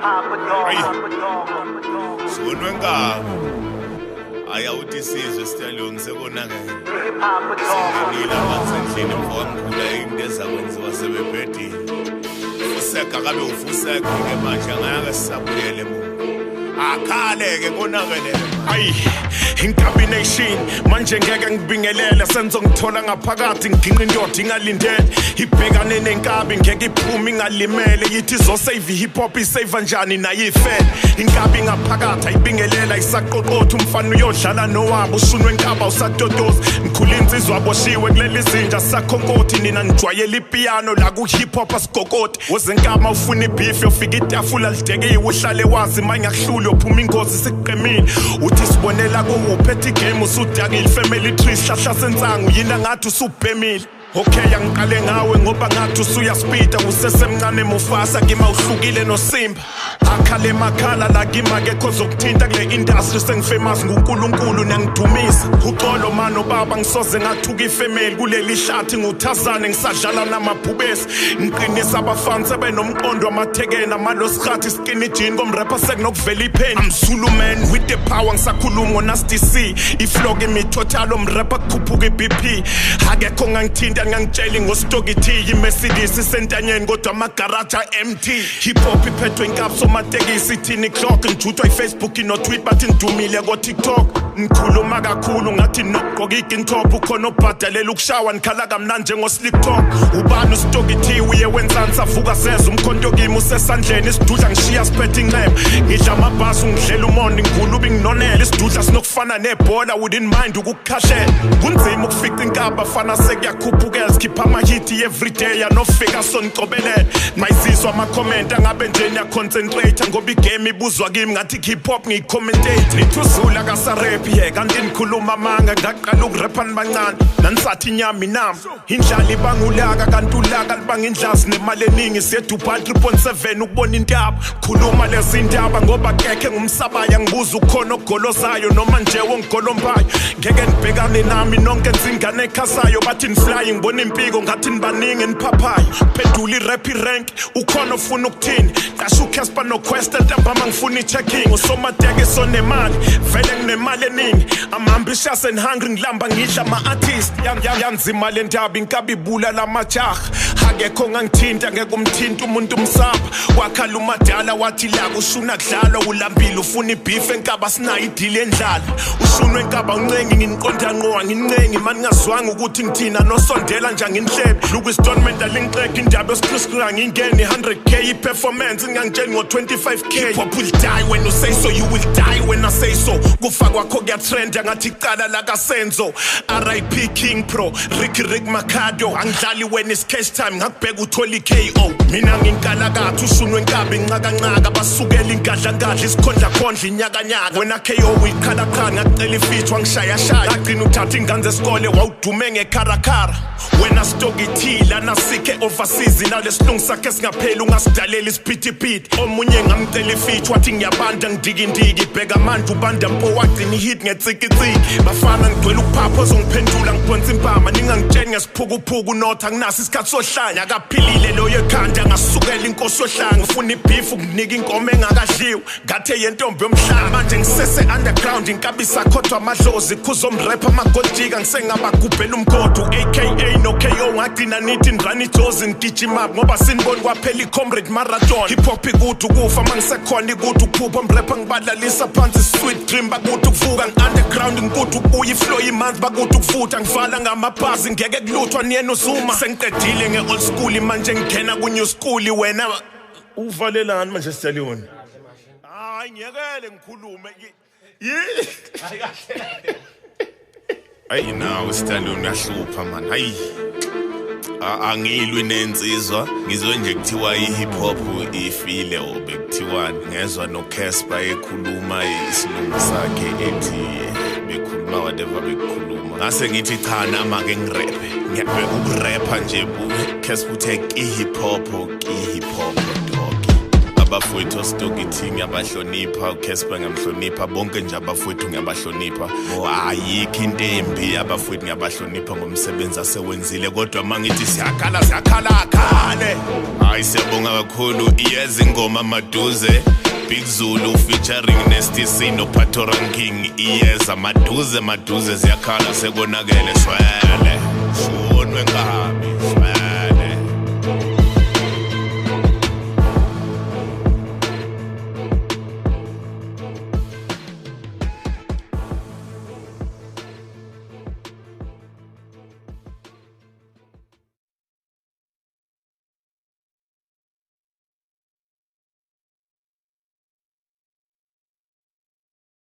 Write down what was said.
Ayi. Sonwenkabi. Ayawuthi sizwe stallion sekonakele. Singenile amanzi endlini mfowethu into ezakwenziwa sebebhedile. Fuseka kabe ufuseka ke manje angeke sisabuyele emuva. Akhale ke konakele. Ayi, Inkabi Nation manje ngeke ngibingelele senzo ngithola ngaphakathi nginqa indoda ingalindele ibhekane nenkabi ngeke iphume ingalimele yithi izosave hip hop isave njani nayo ifele inkabi ngaphakathi ayibingelela isaqoqotha umfana uyodlala nowabo ushunwe enkaba usatotoza ngikhula insizwa aboshiwe kuleli zinja sakhonkothi nina nijwayele ipiano la ku hip hop asigokoti wozenkama ufuna ibeef yofika itafula lidekiwe uhlale wazi mangakuhluli uphuma ingozi sikuqemile uthi sibonela kuwuphethe igame usudakile family tree sihlahla sensangu yina ngathi usubhemile. Okay, angiqale ngawe ngoba ngathi usuyaspida usesemncane Mufasa kima uhlukile noSimba akhale makhala la kima ke khozokuthinta kule industry sengifamous nguNkulunkulu nangidumisa uxolo mano baba ngisoze ngathuka ifamily kuleli hlathi nguthazane ngisadlala namabhubesi ngiqinisa abafana sebenomqondo amathekena malosikhathi skinny jean komrapper sekunokuvela ipheni I'm Zulu man with the power ngisakhuluma ngoNasty C iflow kimi total omrapper kukhuphuka iBP akekho ngangithinta ngangitshela ngostoki T iMercedes isentanyeni kodwa amagaraja MT hip hop iphethwe inkabi somatekisi ithini clock ngijutwa iFacebook no tweet bathi ngidumile ko TikTok ngikhuluma kakhulu ngathi nokugqoka igintop ukhona obhadalela ukushawa nikhala kamnandi njengo-slick talk ubani ustoki T uye wenzansi avuka seza umkhonto kimi usesandleni isidudla ngishiya siphethe inxeba ngidla amabhasi ungidlela umondi ngigulubi nginonela isidudla sinokufana nebhola wouldn't mind ukukukhahlela kunzima ukufica inkaba fana sekuyakhuphukela sikhipha amahiti everyday anofika sonicobelele mayizizwa ama-comment angabe nje niyaconcentrate ngoba igame ibuzwa kimi ngathi hip hop ngiyicommentator nithi uzula kasarephi ye kanti nikhuluma amanga ngaqala ukurepha nibancane nanisathi inyama inami indlala ibangulaka kanti ulaka libanga indlazi nemali eningi siye Dubai 3.7 ukubona intaba khuluma lezi ndaba ngoba kekhe ngumsabaya ngibuza ukhona ogolozayo noma nje wongigolombayo ngeke nibhekane nami nonke nzingane ekhasayo bathi niflying ngibona impiko ngathi nibaningi eniphaphayo phendula irap irank ukhona ofuna ukuthini qasha uCasper noQuest ntambama ngifuna i-checking usomateke sonemali vele nginemali eningi I'm ambitious and hungry ngilamba ngidla ama-artist yanzima le ndaba inkabi ibulala amajaha akekho ngangithinta ngeke umthinta umuntu umsapha wakhala umadala wathi la kushuna kudlalwa ulambile ufuna ibeef enkaba sinayo idili endlala ushunwe enkaba uncengi nginiqonda ngqo angincengi mani ngazwanga ukuthi ngithina nosondela nje anginhlebe Louis Donment alingixeke indaba yosikhriskra ngingeni 100k i-performance ngangitsheni ngo-25k hip hop will die when you say so you will die when I say so kufa kwakho kuyatrenda ngathi icala lakasenzo RIP King Pro Ricky Rick Makhado angidlali when it's cash time ngakubheka uthola i-KO mina nginkalakatha ushunwe enkabi nqakanqaka basukela ingadlangadla isikhondlakhondla inyakanyaka wena KO uyiqhalaqhala ngacela ifithu angishayashaya ngagcina uthatha ingane zesikole wawudume ngekharakara wena stoki T lana sikhe overseas nalesilungu sakhe singapheli ungasidalela isiphithiphithi omunye ngamcela ifithu wathi ngiyabanda ngidikindiki bheka manje ubanda mpo wagcina ihit ngetsikitsiki bafana ngigcwele ukuphapha ozongiphendula ngiphonsa impama ningangitsheni ngesiphukuphuku notha anginaso isikhathi sohlanya akaphilile loyo ekhanda ngasukela inkosi yohlanga ufuna ibeef ukunika inkomo engakadliwe ngathe yentombi yomhlaba manje ngisese underground inkabi sakhothwa amadlozi kuzomrap amagojika ngisengabagubhela umgodi aka no KO ngagcina nithi nirani ijozi ngigijima ngoba siniboni kwaphela i-comrade marathon hip hop ikude ukufa mangisekhona ikude ukuphupha mrapper ngibalalisa phansi sweet dream bakude ukuvuka ngi-underground ngikude ukubuya iflow imanzi bakude ukufutha ngivala ngamabhazi ngeke kuluthwa niyena uzuma sengiqedile nge-old school manje ngingena ku-new school wena uvalelani manje stallion hayi ngiyekele ngikhulume Ayi nawe stallion uyahlupha man hayi angilwi nensizwa ngizwe nje kuthiwa i-hip hop ifile or bekuthiwa ngezwa noCasper ekhuluma isilungu sakhe ethi bekhuluma whatever bekukhuluma ngase ngithi cha nama ke ngirephe ngiyabheka ukurepha nje Casper uthe ki-hip hop ki-hip hop dog abafowethu oStoki T ngiyabahlonipha uCasper ngiyamhlonipha bonke nje abafowethu ngiyabahlonipha ayikho into embi abafowethu ngiyabahlonipha ngomsebenzi asewenzile kodwa mangithi siyakhala siyakhala akhale hayi. Hayi, siyabonga kakhulu. Iyeza ingoma maduze, Big Zulu featuring Nasty C no Patoranking. Iyeza maduze maduze, ziyakhala, sekonakele shwele, shonwe nkabi.